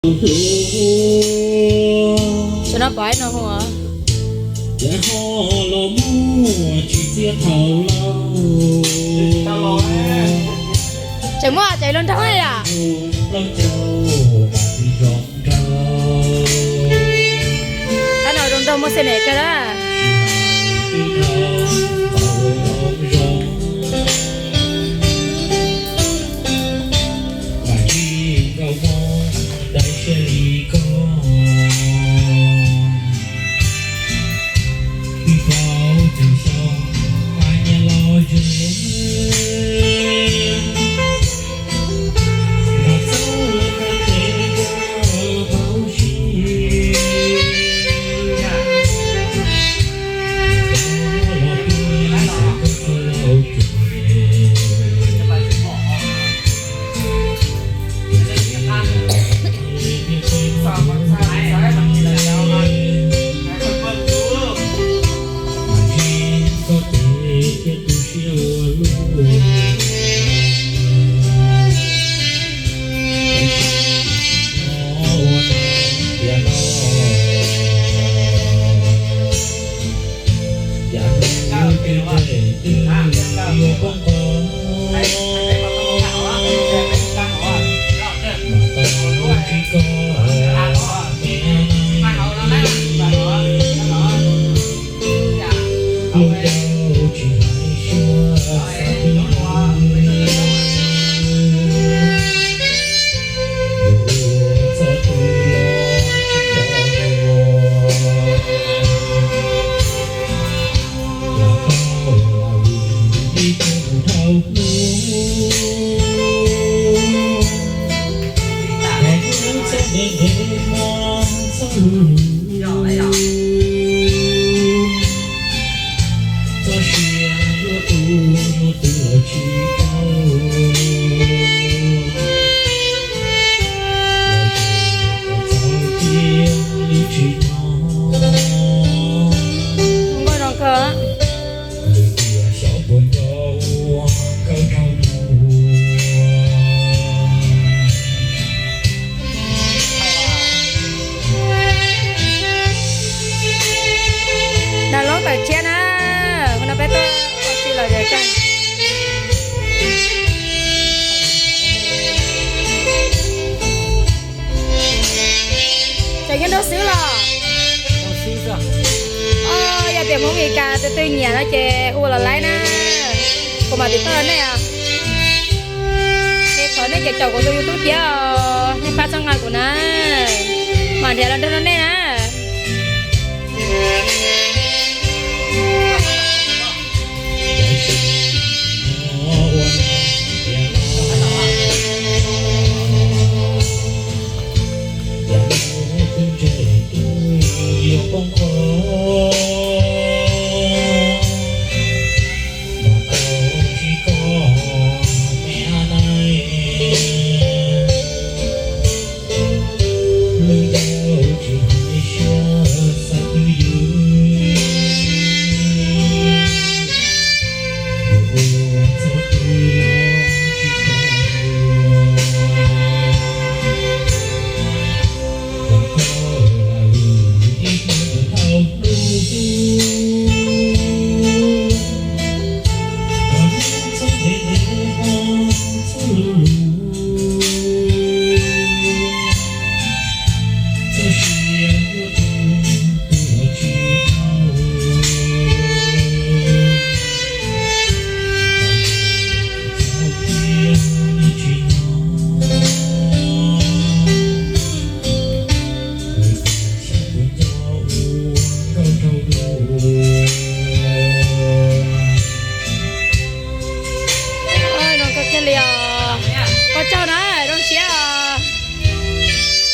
Tam no pom ib no hu, ces ho los muaj tsis txiaj thaum lauj. Tseem muaj tseem zoo nraug yom. Tab no zoo nraug muaj xeeb neem kawg na. Nkauj zoo kawg. Dag loob tawm tshiab na, no peb tuaj ua si lawm. Tseem nyob nrog xwb los? Yog tias Hmoob Mes Kas tus twg nyiam no ces hu los laib na, kuv mam tim toj rau nej os. Es thov nej caum kuv tus YouTube thiab os, nej pab txhawb nqa kuv na, mam nrhiav los nrog rau nej na.